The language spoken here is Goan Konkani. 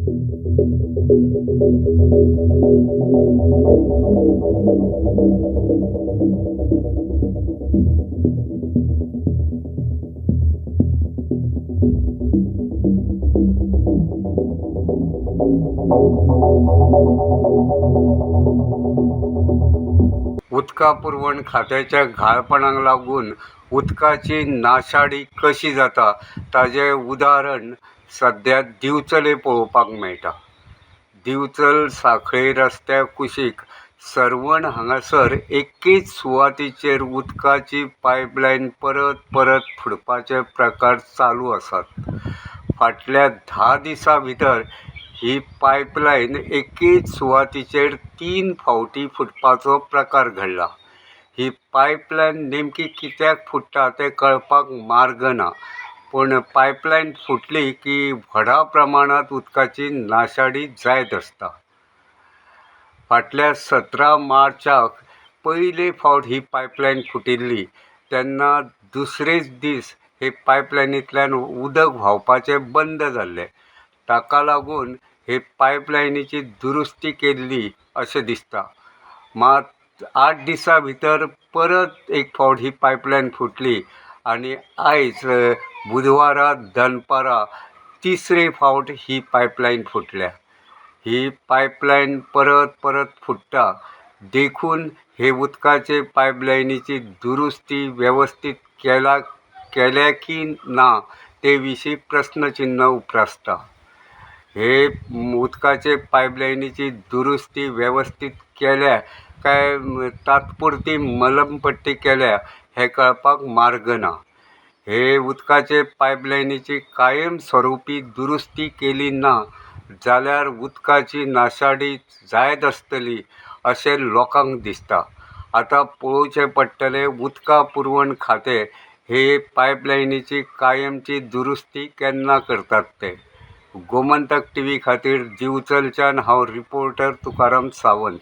उदका पुरवण खात्याच्या घाळपणाक लागून उदकाची नाशाडी कशी जाता ताजें उदाहरण सद्या दिवचले पळोवपाक मेळटा. दिवचल सांखळी रस्त्या कुशीक सर्वण हांगासर एकेच सुवातेचेर उदकाची पायपलायन परत परत फुटपाचे प्रकार चालू आसात. फाटल्या 10 दिसां भितर ही पायपलायन एकेच सुवातेचेर 3 फावटी फुटपाचो प्रकार घडला. ही पायपलायन नेमकी कित्याक फुट्टा तें कळपाक मार्ग ना, पूण पायपलायन फुटली की व्हडा प्रमाणांत उदकाची नाशाडी जायत आसता. फाटल्या 17 मार्चाक पयले फावट ही पायपलायन फुटिल्ली तेन्ना दुसरेच दीस हे पायपलायनींतल्यान उदक व्हांवपाचें बंद जाल्लें. ताका लागून हे पायपलायनीची दुरुस्ती केल्ली अशें दिसता. मात 8 दिसां भितर परत एक फावट ही पायपलायन फुटली आनी आयज बुधवारा दनपारां तिसरे फावट ही पायपलायन फुटल्या. ही पायपलायन परत परत फुट्टा देखून हे उदकाचे पायपलायनीची दुरुस्ती वेवस्थीत केल्या की ना ते विशीं प्रस्न चिन्न उप्रासता. हे उदकाचे पायपलायनीची दुरुस्ती वेवस्थीत केल्या काय तात्पुरती मलमपट्टी केल्या हें कळपाक मार्ग ना. हे उदकाचे पायपलायनीची कायम स्वरुपी दुरुस्ती केली ना जाल्यार उदकाची नाशाडी जायत आसतली अशें लोकांक दिसता. आतां पळोवचें पडटलें उदका पुरवण खातें हे पायपलायनीची कायमची दुरुस्ती केन्ना करतात तें. गोमंतक टिवी खातीर दिवचलच्यान हांव रिपोर्टर तुकाराम सावंत.